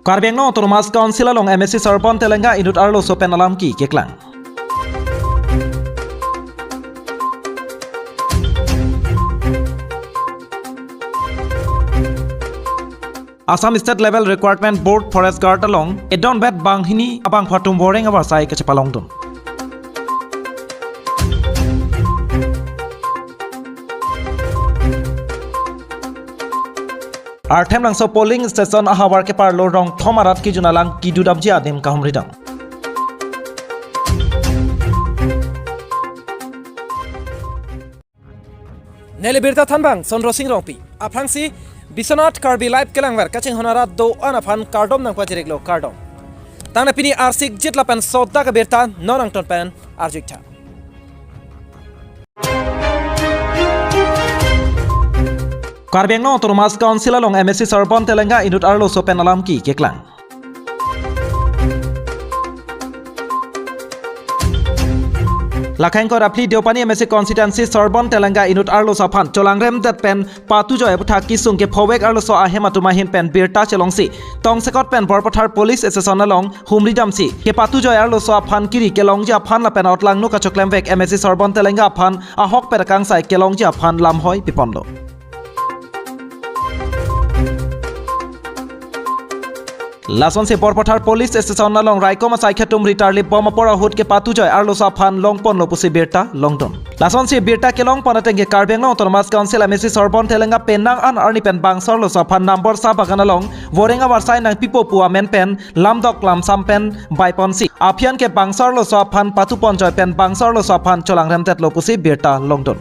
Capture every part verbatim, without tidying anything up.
Karbi Anglong Autonomous Council along M A C Sorbon Telenga inut arloso pen alam keklang. Assam State Level Requirement Board Forest Guard along edon bet banghini abangphu atum voreng avarsai kachepalongdun. Arthemlangso polling station ahavar keparlo rong thom arat kejun alang kedodamji adim kahumridam. Neli birta thanbang Sondro Sing Rongpi. Aphrangsi Biswanath Karbi Live kelangver kachinghon arat do-an aphan kardom nangpajiriklo, kardom. Tangte pini arsikjit lapen sodak abirta non angton pen arjuiktha. Karbi Anglong Autonomous Council along M A C Sorbon Telenga inut arloso pen alam keklang. Lakhang kor apli Deopani M A C constituency Sorbon Telenga inut arloso aphan cholangremdet pen patujoi aputhak kesung kephovek arloso ahem atum ahin pen birta chelongsi tongsekot pen Borpathar police station along humridamsi kepatujoi arloso aphan kiri kelongji aphan lapen otlangno kachoklemvek M A C Sorbon Telenga aphan ahokpet akangsai kelongji aphan lamhoi piponlo. Lasonsi Borpathar police station along raikom asaikhi atum ritarlip bom apor ahut kepatujoi arloso aphan longponlo pusi birta longdun. Lasonsi birta kelongpon atengke Karbi Anglong Autonomous Council M A C Sorbon Telenga penang an arni pen bangso arloso aphan number sa bagan along voreng avarsai nangpipo pu amen pen lamdok lamsam pen baiponsi aphi an ke bangso arloso aphan patuponjoi pen bangso arloso aphan cholangremdetlo pusi birta longdun.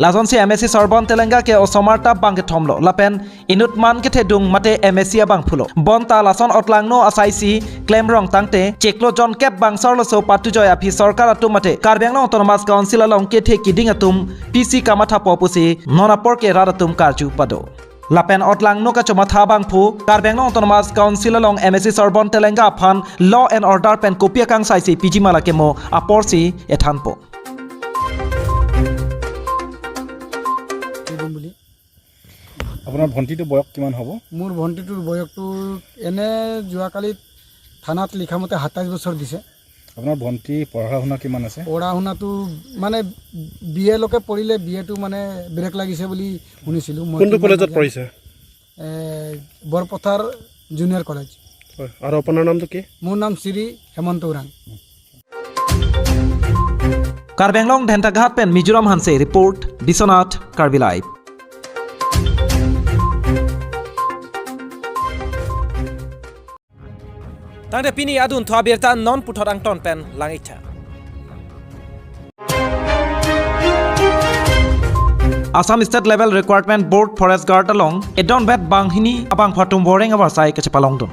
Lasonsi M A C Sorbon Telenga ke osomar ta bangkethomlo lapen inut man kethedung mate M A C abangphulo. Bonta lason otlangno asaisi klemrong tangte chiklo jonkep bangso arloso patujoi aphi sorkar atum mate Karbi Anglong Autonomous Council along kethe kiding atum pisi kamathapo pusi non apor ke rat atum karju pado. Lapen otlangno kachomatha abangphu Karbi Anglong Autonomous Council along M A C Sorbon Telenga aphan law and order pen kopi akangsaisi piji ma lake mo aporsi ethanpo. দিম বুলি। আপোনাৰ ভণ্টিটো বয়স কিমান হ'ব? মোৰ ভণ্টিটোৰ বয়সটো এনে যোৱাকালি থানাত লিখা মতে সাতাইছ বছৰ দিছে। আপোনাৰ ভণ্টি পঢ়া শুনা কিমান আছে? পঢ়া শুনাটো মানে বি এলৈকে পঢ়িলে, বি এটো মানে ব্ৰেক লাগিছে বুলি শুনিছিলোঁ মই। কোনটো কিমান কলেজত নাজানো। পঢ়িছে? এ, বৰপথাৰ জুনিয়ৰ কলেজ। হয়, আৰু আপোনাৰ নামটো কি? মোৰ নাম শ্ৰী হেমন্ত Orang. Karbi Anglong Dhentaghat pen Mizoram Hanse report, Biswanath Karbi Live. Tangte pini adunthu abirta non puthot angton pen lang-iktha. Assam State Level Requirement Board Forest Guard along edon bet banghini abangphu atum voreng avarsai kachepalongdun.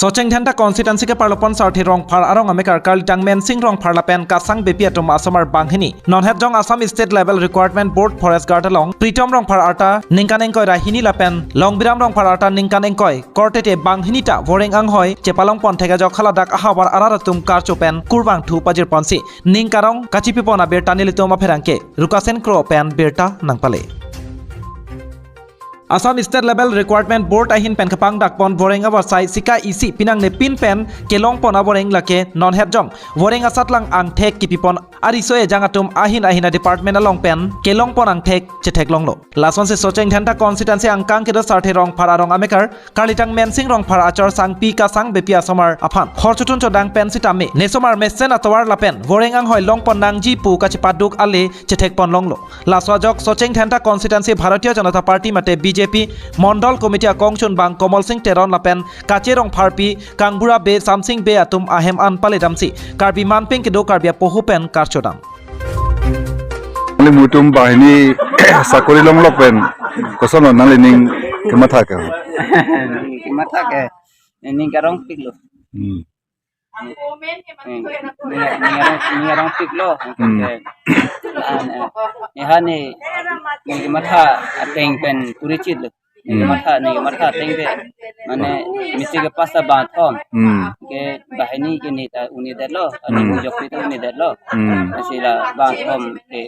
Socheng Dhenta constituency keparlo pon Sarthe Rongphar arong amekar Karlitang Mensing Rongphar lapen Kasang Beypi atum asomar banghini nonhet jong Assam State Level Requirement Board Forest Guard along Pritom Rongphar arta ningkan ingkoi ra hini lapen Longbiram Rongphar arta ningkan ingkoi korte te banghini ta voreng anghoi chepalongpon thek ajok haladak ahavar arat atum karcho pen kurvangthu pajirponsi ning karong kachipipon abirta nelitum apherangke Rukasen Kro pen birta nangpale. Assam State Level Requirement Board ahin pen kepangdakpon voreng avarsai sika isi pinangne pin pen kelongpon avoreng lake nonhet jong voreng asatlang angthek kipipon ariso ejang atum ahin ahin a department along pen kelongpon angthek chetheklonglo. Lasonsi Socheng Dhenta constituency angkang kedo Sarthe Rongphar arong amekar Karlitang Mensing Rongphar achor sangpi Kasang Beypi asomar aphan hor chotun chodang pen sitame nesomar mesen atovar lapen voreng anghoi longpon nangji pu kachepaduk ale chethekponlonglo. Laso ajok Socheng Dhenta constituency Bharatiya Janata Party mate B J P Mondol Committee akongchunbang Komol Sing Teron lapen Kache Rongpharpi Kangbura Bey Samsing Bey atum ahem an paledamsi Karbi manpeng kedo Karbi apoho pen karchodam. Nangli mutum banghini sakori longlok pen koson lo nangli ning kematha ke? Kematha ke, ning karongpiklo. Hmm. Ning karongpiklo. Neha ne ning kematha ateng pen kurichitlo. Ning kematha, ning kematha ateng pen mane misi ke pasta bangthom. Hmm. Ke banghini ke ne ta unidetlo, ani Hmm. ujok ta unidetlo. Hmm. Sila bangthom ke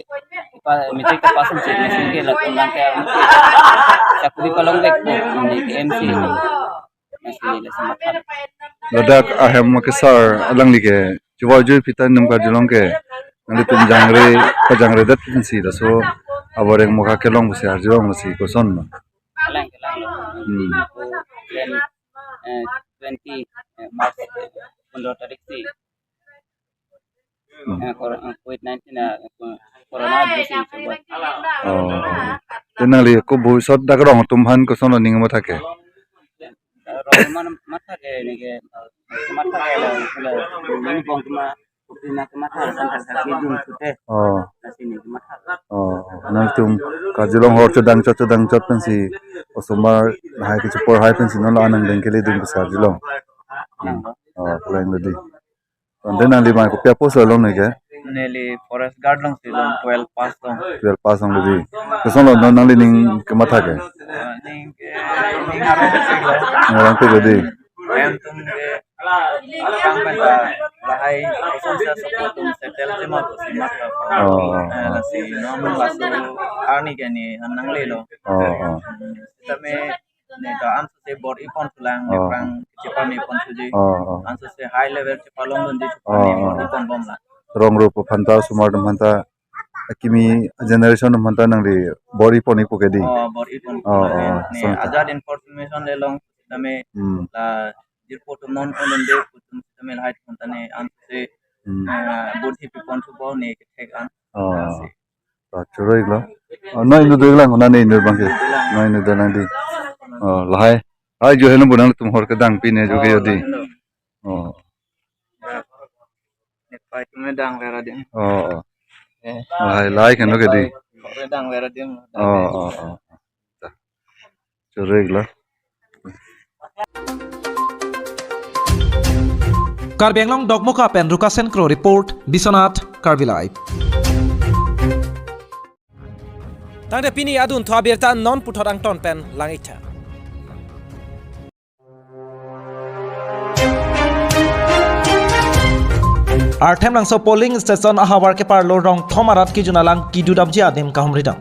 pa, matric ta pass si, masi ke latum nang ke sakuri palong vek po, neli ke M C. Masi neli si matha. Ladak ahem kesar alangli ke chuwa jui pitan num karjulong ke nanglitum jangre, pajangredet si laso aboreng mokha kelong pusi arjulong si koson ma? Kelang, kelang. Hmm. Ko plan, eh, twenty, eh, March, eh, pondro tarik si. Hmm. Eh, kor-, eh, covid nineteen, eh, ko-, corona dei si chuwa. Oh. Te nangli ko bhobisot dak rong atum aphan koson lo ning matha ke? Rong atum aphan matha ke neli ke, matha ke lo, lo, neli bong kuma, kupina kematha, sampai sakit dun sute. Oh. Lasi neli kematha. Oh, nangtum karjulong hor chodang chot, chodang chot pensi osomar lahai kecheporhai pensi non lo anang dengkele dun pusi arjulong. Hmm. Oh, kelang lo dei. Ante nangli mai kopi a-post lo long neke? Neli forest guard long si long, twelve pass long. Twelve pass long lo dei. Koson lo non nangli ning kematha ke? Eh, ning ke, ning arong si lo. Ning arong si lo dei. Em tum ke, kang pen ta lahai, koson sa soko tum settle si ma pusi matha. Oh. Eh, lasi non laso arni ke neli anang le lo. Oh, oh. Tame neli ta anso si bor-i pon thulang, neli Oh. aphrang chepame pon thuji. Oh, oh. Anso si high level chepalong dunji, Oh, chepame oh. bor-i pon bom lang. Rong rup aphan ta, osomar atum aphan ta, akimi generation atum aphan ta nangli bor-i pon-ipo ke dei? Oh, bor-i pon Oh, thulang. oh, Neli so ta. ajat information le long tame Hmm. la jirpo atum non pon dunde pu atum tame lahai atum aphan ta neli anso si, Hmm. eh, budhi pi pon thupo neli kethek an. Oh. Lasi. Ah, choro-iklo. Oh, non inut do-ik lang, non inut abang ke. Non inut do-ik lang dei. Oh, lahai. Hai jo heno bonang tum hor kedang pine jo ke jo dei. Oh. Nepai tum dang vera dei. Oh, oh. Eh. Lahai, lahai keno ke dei. Hor dang vera dei. Oh, oh, oh. Choro-iklo. Karbi Anglong Dokmoka pen Rukasen Kro report, Biswanath, Karbi Live. Tangte pini adunthu abirta non puthot angton pen lang-iktha. Arthemlangso polling station ahavar keparlo rong thom arat kejun alang kedodamji adim kahumridam.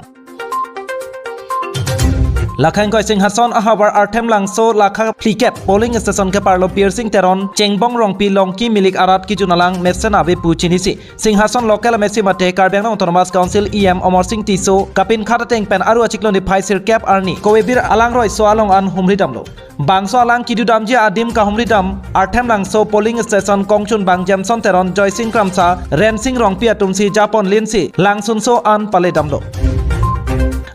Lakha ingkoi Singhason ahavar Arthemlangso lakha phlikep polling station keparlo Birsing Teron, Chengbong Rongpi, Longki Milik arat kejun alang mesen ave pu chinisi Singhason local M A C mate Karbi Anglong Autonomous Council E M Amarsing Tisso kapinkhat ateng pen Aru achiklo niphai sirkep arni Kowebir alangroi so along an humridamlo. Bangso alang kedodamji adim kahumridam Arthemlangso polling station kongchunbang Jameson Teron, Joysing Kramsa, Rensing Rongpi atumsi japon linsi langsunso an paledamlo.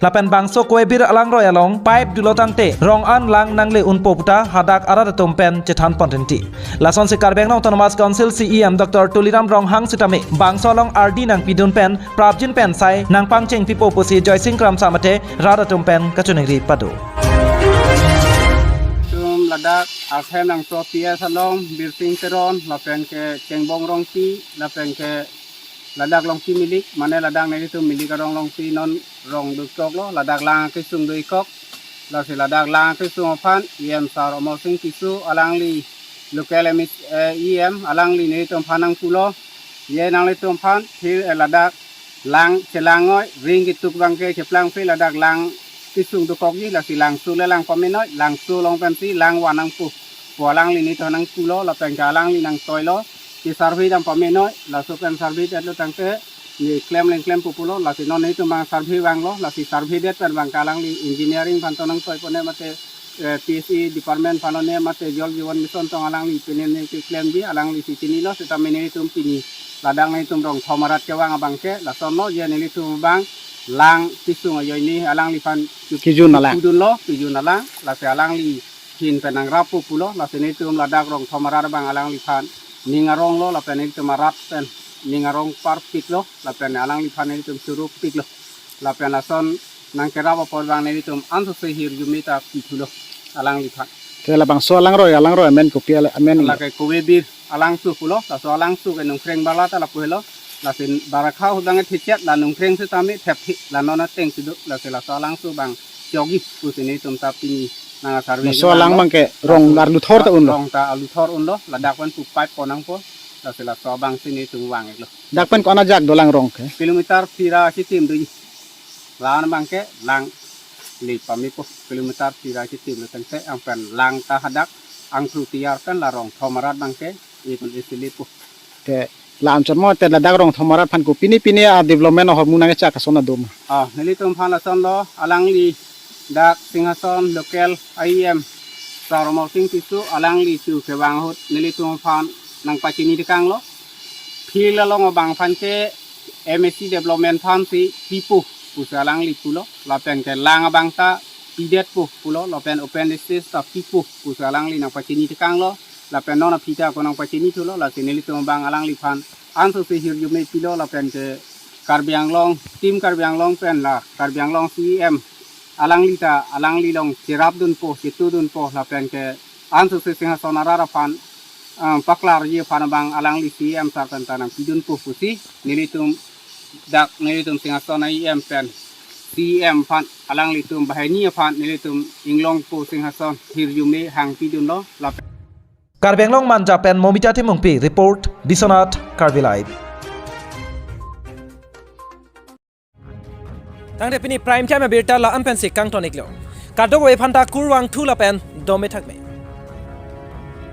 Lapen bangso Kowebir alangroi along pipe dolo tangte rong an lang nangle unpo puta hadak arat atum pen chethanpon rinti. Lasonsi Karbi Anglong Autonomous Council C E M Doctor Tuliram Ronghang sitame bangso along ardi nangpidun pen prapjin pen sai nangpangchengpipo pusi Joysing Kramsa mate rat atum pen kachiningri pado. Tum ladak Arthemlangso P S along Birsing Teron, lapen ke Chengbong Rongpi, lapen ke ladak Longki Milik, mane ladak nelitum Milik arong Longpi non rong dokoklo, ladak lang kesung dokok, lasi ladak lang kesung aphan E M sir Amarsing Tisso alangli local M A C, eh, E M alangli nelitum aphan nangpulo, je nanglitum aphan thir, eh, ladak lang chelangoi, ring ketuk abang ke cheplangpe, ladak lang kesung dokokji, lasi langso le lang pamenoi, langso along pensi lang van nangpo pu alangli nelitum nangpulo, lapen ke alangli nangtoilo, ke survey dam pamenoi, laso pen survey detlo tangte, neli klem leng klem pupulo, lasi non nelitum abang survey vanglo, lasi survey det pen abang ke alangli engineering aphan tong nangtoipone mate, eh, P S E department aphan one mate Jal Jeevan Mission tong alangli pine ne keklemji, alanglisi chinilo, sitame nelitum pini ladak nelitum rong thom arat kevang abang ke lasonlo, je nelitum abang lang kesung ajoine alangliphan kejun alang, kejun alang, kejun alang, lasi alangli ahin pen nangrappo pulo, lasi nelitum ladak rong thom arat abang alangliphan ning aronglo, lapen nelitum arat pen ning arong parpiklo, lapen alangliphan nelitum chorokpiklo, lapen lason nangkerap apor abang nelitum anso si hirjume ta pithulo alangliphan. Te labangso alangroi, alangroi amen kopi ale-, amen? Lake Kowebir alangso pulo, laso alangso ke Nongkreng Bala ta lapu helo, lasi Barakha ahut abang thechet, la Nongkreng sitame thephi, la non ateng si do, lasi laso alangso abang chogi pusi nelitum ta pini nang survey. Laso alang abang ke rong laso arluthor ta unlo, rong ta arluthor unlo, ladak pen pu pipe pon nangpo, lasi laso abangsi nelitum vang-iklo. Dak pen ko-an ajak dolang rong ke? Kilometer phira chitim do. Lan abangke lang le pame po kilometer sira chitim le tengte angpen lang ta hadak angthru tiar pen la Rongthom arat abangke ikon isi le po. Te la anchot mo te ladak Rongthom arat aphan ko pini pini a development ahormu nangkechak ason adoma. Ah, nelitum aphan lason lo, alangli dak Singhason local I E M Sar Amarsing Tisso alangli chu kevang ahut nelitum aphan nangpachini tekang lo. Field along abang aphan ke M A C development aphan si pipo pusi alangli pulo, lapen ke lang abang ta pidetpo pulo, lapen open space ta pipo pusi alangli nangpachini tekang lo, lapen non aphi ta ako nangpachini thulo, lasi nelitum abang alangliphan ansose hirjume pilo, lapen ke Karbi Anglong, Team Karbi Anglong pen la Karbi Anglong C E M alangli ta alangli along cherapdunpo, chetudunpo, lapen ke ansose Singhason arat aphan, ah, paklarji aphan abang alangli C E M sar pen ta nangpidunpo pusi nelitum dak nelitum Singhason I E M pen C E M aphan alanglitum banghini aphan nelitum inglongpo Singhason hirjume hangpidunlo lapen. Karbi Anglong Manja pen Momita Timungpi report, Biswanath Karbi Live. Tangte pini Prime Time abirta la-an pensi kangton iklo. Kadokave aphanta kurvangthu lapen dome thakme.